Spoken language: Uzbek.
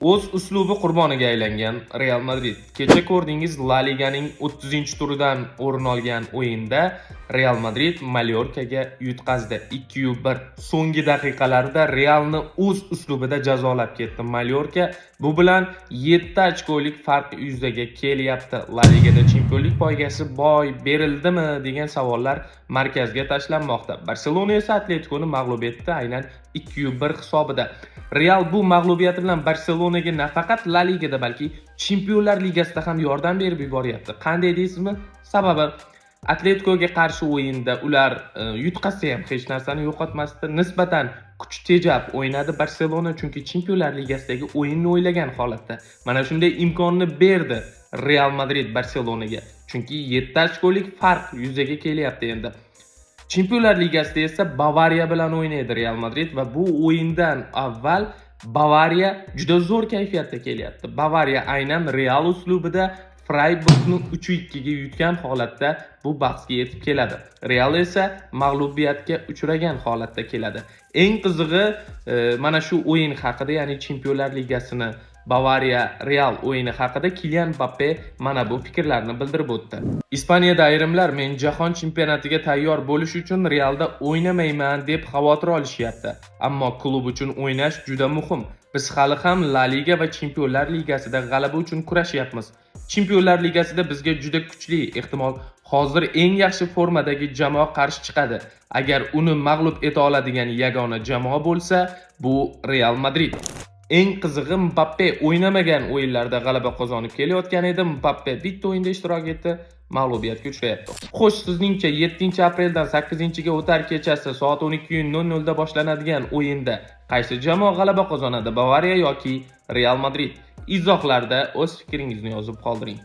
O'z uslubi qurboniga aylangan Real Madrid. Kecha ko'rdingiz, La Liganing 30-turidan o'rin olgan o'yinda Real Madrid Mallorcaga yutqazdi 2-1. So'nggi daqiqalarda Realni o'z uslubida jazolab ketdi Mallorca. Bu bilan 7 ochkolik farq yuzaga kelyapti. La Ligada chempionlik poygasi boy berildimi degan savollar markazga tashlanmoqda. Barselona esa Atletikoni mag'lub etdi aynan 2-1 hisobida. Real bu mag'lubiyati bilan Barselonaga nafaqat La Ligada, balki Chempionlar Ligasida ham yordam berib yuboryapti. Qanday deysizmi? Sababi Atletikoga qarshi o'yinda ular yutqazsa ham hech narsani yo'qotmasdi. Nisbatan kuch tejab o'ynadi Barselona, chunki Chempionlar Ligasidagi o'yinni o'ylagan holatda. Mana shunday imkonni berdi Real Madrid Barselonaga. Chunki 7 ochkolik farq yuzaga kelyapti endi. Chempionlar Ligasida esa Bavariya bilan o'ynaydi Real Madrid va bu o'yindan avval Bavariya juda zo'r kayfiyatda kelyapti. Bavariya aynan Real uslubida Freiburgni 3-2 ga yutgan holatda bu bahsga yetib keladi. Real esa mag'lubiyatga uchragan holatda keladi. Eng qizig'i, mana shu o'yin haqida, ya'ni Chempionlar Ligasini Bavariya Real o'yini haqida Kilian Mbappe mana bu fikrlarni bildirib o'tdi. Ispaniyada ayrimlar men jahon chempionatiga tayyor bo'lish uchun Realda o'ynamayman deb xavotir olishyapti. Ammo klub uchun o'ynash juda muhim. Biz hali ham La Liga va Chempionlar Ligasida g'alaba uchun kurashyapmiz. Chempionlar Ligasida bizga juda kuchli, ehtimol hozir eng yaxshi formadagi jamoa qarshi chiqadi. Agar uni mag'lub eta oladigan yagona jamoa bo'lsa, bu Real Madrid. Eng qizig'i, Mbappe o'ynamagan o'yinlarda g'alaba qozonib kelayotgan edi. Mbappe bitta o'yinda ishtirok etdi, mag'lubiyatga uchrayapti. Xo'sh, sizningcha 7-apreldan 8-ga o'tar kechasi soat 12:00 da boshlanadigan o'yinda qaysi jamoa g'alaba qozonadi? Bavariya yoki Real Madrid? Izohlarda o'z fikringizni yozib qoldiring.